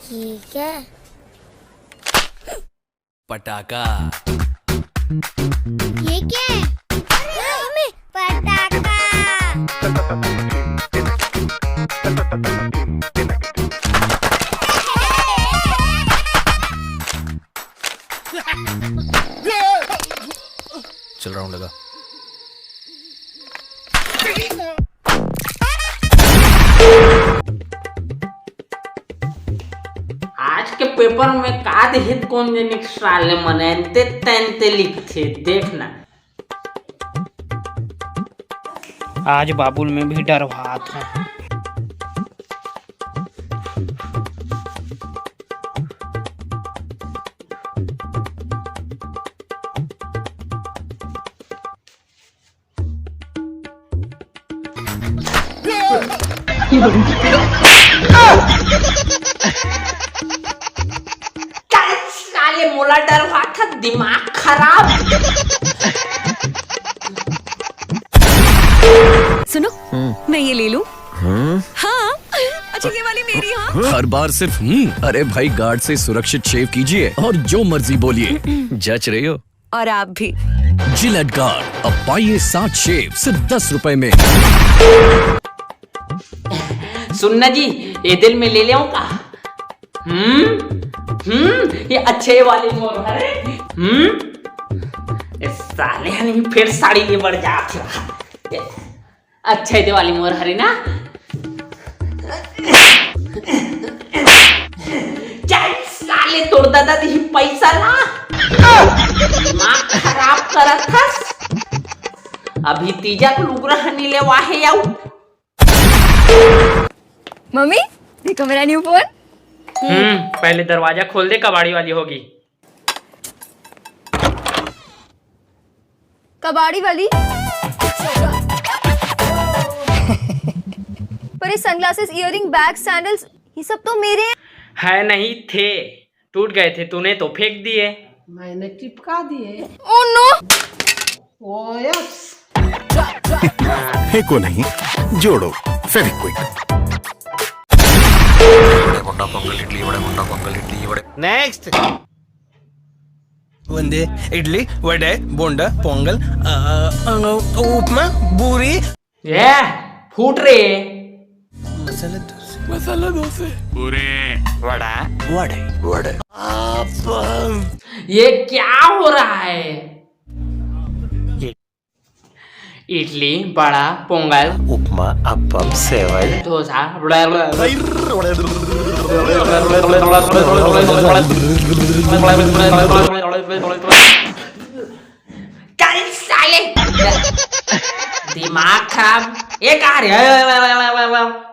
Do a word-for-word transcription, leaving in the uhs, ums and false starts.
ठीक है। पटाखा। ये क्या है? अरे, मम्मी, पटाखा। चल, राउंड लगा। आज के पेपर में का दिहित, कोन जनी साले मन एंते तैंते लिखथे, देखना। आज बाबुल में भी डरवात हूँ। चल साले, मोला डरवात ह, दिमाग खराब। सुनो, मैं ये ले लूं? हाँ। अच्छा, ये वाली मेरी, हाँ। हर बार सिर्फ हम्म। अरे भाई, गार्ड से सुरक्षित शेव कीजिए और जो मर्जी बोलिए। जच रही हो। और आप भी। जिलेट गार्ड, अब पाइए सात शेव सिर्फ दस रुपए में। सुनना जी, ये दिल में ले ले का? हम्म, हम्म, ये अच्छे वाली मोर हरे। हम्म, ये साले हन फिर साड़ी ले बढ़ जात हे। अच्छा, ये वाली मोर हरे ना। चल साले, तोर दादा दिही पैसा ना। दिमाग खराब करत हस। अभी तीजा के लुगरा हनी लेवा हे आऊ। मम्मी, देखो मेरा न्यू फोन। हम्म, पहले दरवाजा खोल दे, कबाड़ी वाली होगी। कबाड़ी वाली। पर ये सनग्लासेस, ईयरिंग, बैग, सैंडल्स, ये सब तो मेरे हैं। है नहीं थे, टूट गए थे, तूने तो फेंक दिए। मैंने चिपका दिए। Oh no! फेंको नहीं, जोड़ो फेविक्विक। नेक्स्ट। ಒಂದೇ ಇಡ್ಲಿ, ವಡೆ, ಬೋಂಡ, ಪೊಂಗಲ್, ಆ, ಆ, ಉಪ್ಮಾ, ಬೂರಿ. ಏ, फूट रे। मसाला डोसे। मसाला डोसे। पूरे। वड़ा। वड़े। वड़े। ये क्या हो रहा है? इडली, बड़ा, पोंगल, उपमा, अप्पम, सेवई, डोसा। चल साले, दिमाग खराब। ये कहाँ रे?